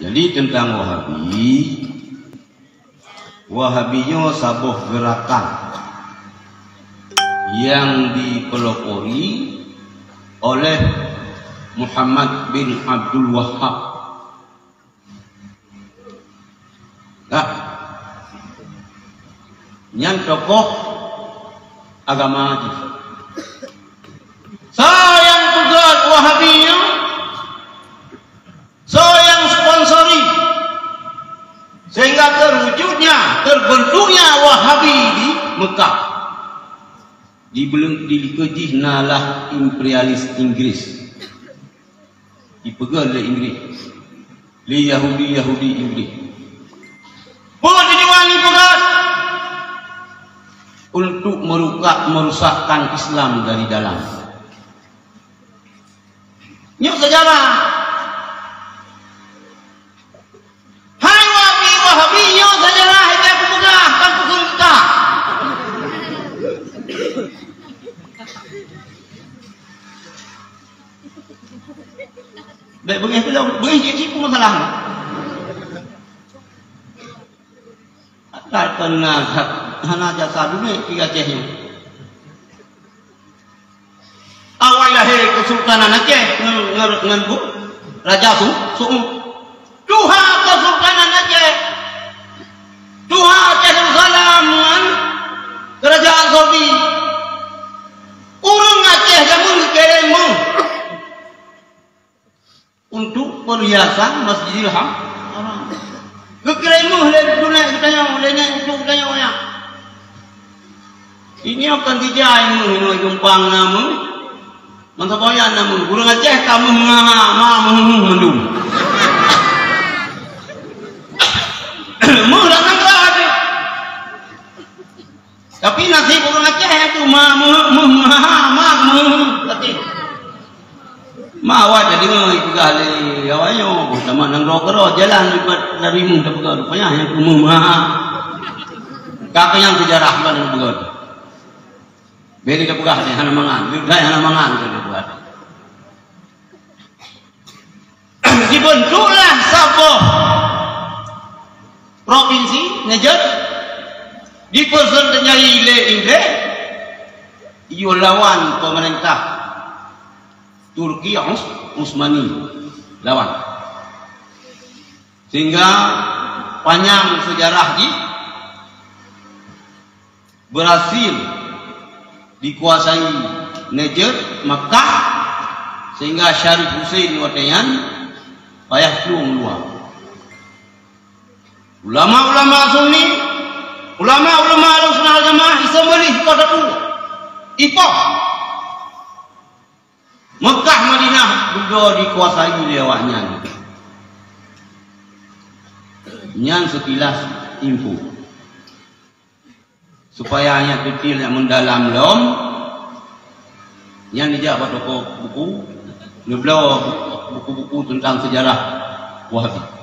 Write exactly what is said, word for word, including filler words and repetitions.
Jadi teuntang Wahabi, Wahabi nyoe saboh geurakan nyang jipelopori oleh Muhammad bin Abdul Wahhab. Nah, nyan tokoh agama jih. Soe nyang peugöt Wahabi nyoe? Soe nyang sponsori sehingga terwujudnya, terbentuknya Wahabi di Mekah? Di beleng-, di likot jih na lah imperialis Inggris. Dipeugöt lé Inggris, lé Yahudi-Yahudi Inggris. Peue tujuan dipeugöt? Untuk merusak, merusakkan Islam dari dalam. Nyoe sejarah. Hai Wahabi, Wahabi, nyoe sejarah nyang kupeugah, kon pukon kita. Bèk beungéh tulông, beungéh cit-cit pun masalah. Asal kon na hana jasa dunia di Aceh nyoe. Awai lahé Kesultanan Aceh ngon, ngon, ngon bu, Raja Su-, Su'ud. Tuha Kesultanan Aceh. Tuha Aceh Darussalam ngon Kerajaan Saudi. Ureueng Aceh jameun geukirém méuh untuk perhiasan Masjidil Ham-, Haram. Geukirém méuh lé dunek geutanyoe, lé nèk ucup geutanyoe nyan. Inyoe kon tijai méuh, inyoe jumpang na méuh. Masa boyan na méuh. Ureueng Aceh ka méuh meungaha, ma méuh mandum. Méuh lam nanggroe teuh. Tapi naseb ureueng Aceh tu ma méuh, méuh meungaha, ma méuh. Berarti Ma awai tadeungoe ipeugah lé awaknyoe, boh teuma nanggroe keudroe jalan lipat dari méuh tapeugah, rupanya nyang keu méuh meuha. Ka keu nyang seujarah ban tapeugah. Bèk tapeugah nyan hana mangat, bèk hana mangat tapeugah. Dibentuklah saboh provinsi Najd dipeuseunyai lé Inggréh, yue lawan pemerintah Turki Us-, Utsmani lawan. Sehingga panyang seujarah jih berhasil dikuasai Najd, Makkah, sehingga Syarif Husein watèe nyan payah plueng luwa. Ulama-ulama Sunni, ulama-ulama Ahlussunnah wal Jamaah iseumeuléh poh teupeu, ipoh. Mekah Madinah dudoe dikuasai lé awaknyan. Nyan seukilas info. Supaya nyan detail nyang meudalam lom, nyan neujak bak toko buku, neubloe buku-buku teuntang seujarah Wahabi.